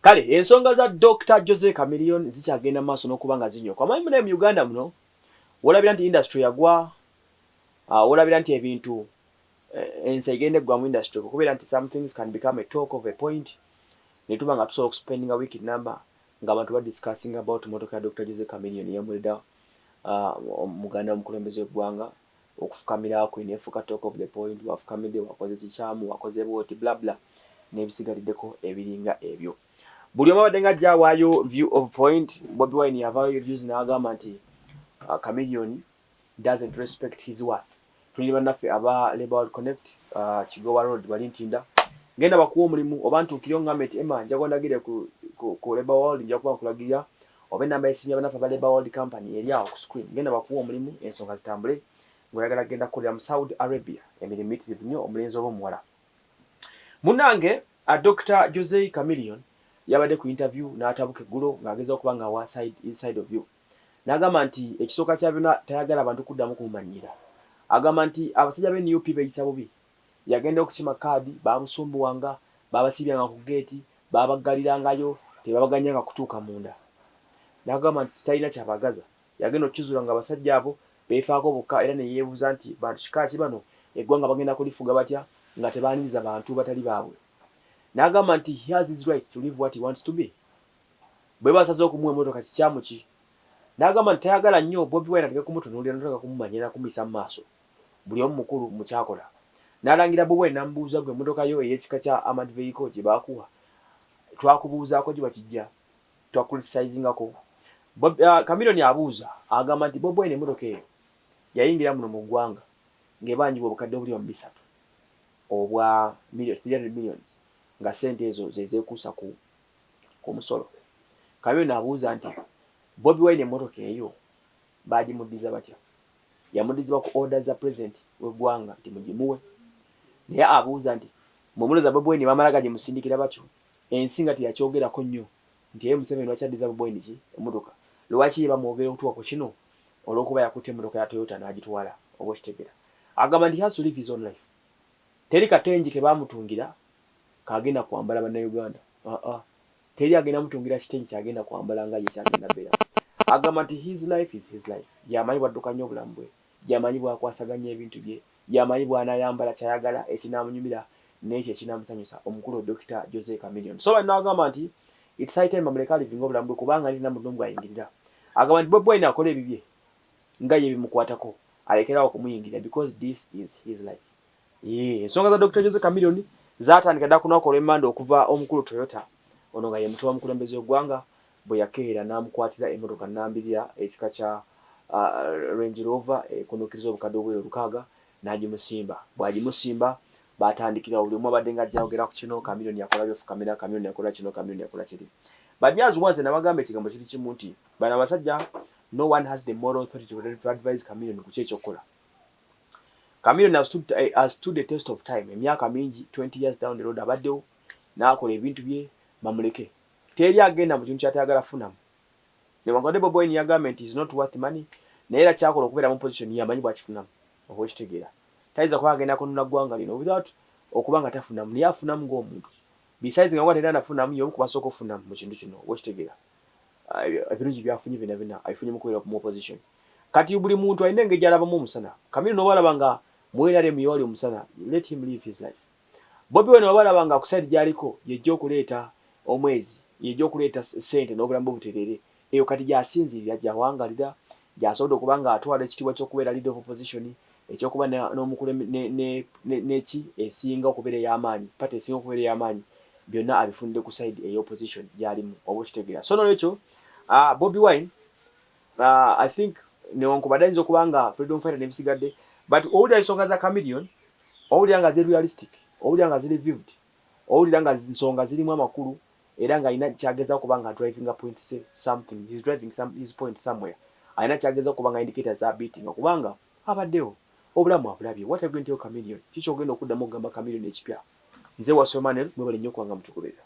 Kale ensonga za Dokita Jose Chameleone zikyagenda mu maaso n'okuba nga zinyooka. Omanyi munaye mu Uganda muno wolabira nti industry yagwa, wolabira nti ebintu ensi egenda eggwa mu industry okubeera nti some things can become a talk of a point ne tuba nga tusobola okuspendinga week number ng'abantu badiscussing about motoka ya Dr. Jose Chameleone eyamuleda muganda w'omukulembeze w'eggwanga okufukamira kwe nefuuka talk of the point, wafukamidde, wakoze kikyamu, wakoze bwoti, bla bla n'ebisigalideko ebiringa ebyo. Buli omu abadde nga ajja awaayo view of point. Bobi Wine yavaayo views n'agamba nti Chameleone doesn't respect his worth. Tuli bannaffe aba Labour World Connect, Kigowa Road, bali Ntinda. Genda bakuwa omulimu oba ntuukire oŋŋambe nti Emma, njaga ondagire ku Labour World, nja kuba nkulagirira oba enamba y'essimu y'abannaffe aba Labour World Company eri awo ku screen. Genda bakuwa omulimu, ensonga zitambule. Ng'oyagala genda kukolera mu Saudi Arabia, emirimu miyitirivu nnyo, omulenzi oba omuwala. Munnange Dr. Jose Chameleone yabadde ku interview n'atabuka eggulo ng'ageza okuba nga awa side inside of you, n'agamba nti ekisooka kya byonna tayagala abantu kuddamu kumumanyira. Agamba nti abasajja b'e NUP beeyisa bubi. Yagenda okukima kaadi, baamusumbuwanga, baabasiibyanga ku geeti, baabaggalirangaayo, tebabaganyanga kutuuka munda. N'agamba nti talina kyabagaza. Yagenda okukizuula nga abasajja abo beefaako bokka, era ne yeebuuza nti bantu kika ki bano, eggwanga bagenda kulifuga batya nga tebaaniriza bantu batali baabwe? N'agamba nti he has his right to live what he wants to be. Bwe basaze okumuwa emmotoka, kikyamu ki? N'agamba nti tayagala nnyo Bobi Wine ateke kumutunuulira noteka kumumanyira nakumuyisa mu maaso. Buli omu mukulu mukyakola. N'alangira Bobi Wine n'amubuuza, "Gwe, emmotoka yo ey'ekika kya armored vehicle gye baakuwa, twakubuuzaako gye bakijja? Twacriticizingako?" Chameleone abuuza, agamba nti Bobi Wine emmotoka eyo yayingira muno mu ggwanga ng'ebanjibwa obukadde obuli mu 300 obwa 300 millions, nga ssente ezo ze zeekuusa ku musolo. Chameleone abuuza nti Bobi Wine emmotoka eyo baagimuddiza batya? Yamuddizibwa ku order za president w'eggwanga nti mugimuwe. Naye abuuza nti mwe mulowooza Bobi Wine bamala gagimusindikira batyo? Ensi nga teyakyogerako nnyo nti ye Museveni lwaki addiza Bobi Wine ki emmotoka? Lwaki ye bamwogera okutuuka ku kino olw'okuba yakutte emmotoka ya Toyota n'agitwala? Oba okitegeera, agamba nti he has to live his own life. Teri katengi ke baamutungira kagenda kwambala bannayuganda. Aa, teri agenda mutungira kitengi kyagenda kwambala nga ye kyagenda beera. Agamba nti his life is his life. Yamanyi bwadduka nnyo obulamu bwe, yamanyi bwakwasaganya ebintu bye, yamanyi bw'anaayambala kyayagala ekinaamunyumira n'ekyo ekinaamusanyusa. Omukulu Dr. Jose Chameleone. So bannagamba nti it's high time bamuleke alivinga obulamu bwe, kubanga nti namuntu n'omu gwayingirira. Agamba nti Bobi Wine akola ebibye nga ye bimukwatako, alekerawo okumuyingirira because this is his life. Ensonga za Dr. Jose Chameleone zatandika dda ku lunaku olw'emmande okuva omukulu Toyota ono nga ye muto wa mukulembeze w'eggwanga bwe yakeera n'amukwatira emmotoka nnambirira ekika kya Range Rover ekunuukiriza obukadde obwera 600 n'agimusimba. Bw'agimusimba, batandikira buli omu abadde nga ajja ayogera ku kino: Chameleone yakola byofukamira, Chameleone yakola kino, Chameleone yakola kiri. But me as once nabagamba ekigambo kiri kimu nti bano abasajja, no one has the moral authority to advise Chameleone ku ki ekyokukola. Chameleone has stood the test of time emyaka mingi, 20 years down the road abaddewo n'akola ebintu bye. Bamuleke, teri agenda mu kintu kyatayagala funamu. Newankubadde Bobi Wine yagambye nti is not worth money, naye era kyakola okubeera mu position yamanyi bwakifunamu. Oba okitegeera, tayinza kuba agenda kununa ggwanga lino without okuba nga tafunamu, naye afunamu ng'omuntu. Besides nga tera nafunamu, y'omu kubasooka okufunamu mu kintu kino. Oba okitegeera, ebirungi byafunye byonna byonna abifunye mu kubeera mu opposition. Kati buli muntu alina engeri gy'alabamu omusana. Chameleone oba alaba nga mu NRM yewali omusana, let him live his life. Bobi Wine oba alaba nga ku side gy'aliko yejja okuleeta omwezi, yejja okuleeta ssente n'obulamu bwe butereere, eyo kati gy'asinziirira, gy'awangalira, gy'asobodde okuba nga atwala ekitiibwa ky'okubeera leader of opposition, ekyokuba neki esinga okubeera ey'amaanyi, party esinga okubeera ey'amaanyi. Byonna abifunidde ku side ey'opposition gy'alimu. Oba okitegeera? So nolwekyo Bobi Wine, I think newankubadde ayinza okuba nga freedom fighter n'ebisigadde, but owulira ensonga za Chameleone, owulira nga ziri realistic, owulira nga ziri vivid, owulira nga nsonga zirimu amakulu, era ng'alina kyagezaako kuba nga driving a point, something he's driving some, his point somewhere. Alina kyagezaako kuba nga indicator za beating, kubanga abaddewo, obulamu abulabye. What are you going to tell Chameleone? Kiki ogenda okuddamu okugamba Chameleone ekipya? Nze Waswa Emmanuel, mwebale nnyo okubanga mutugoberera.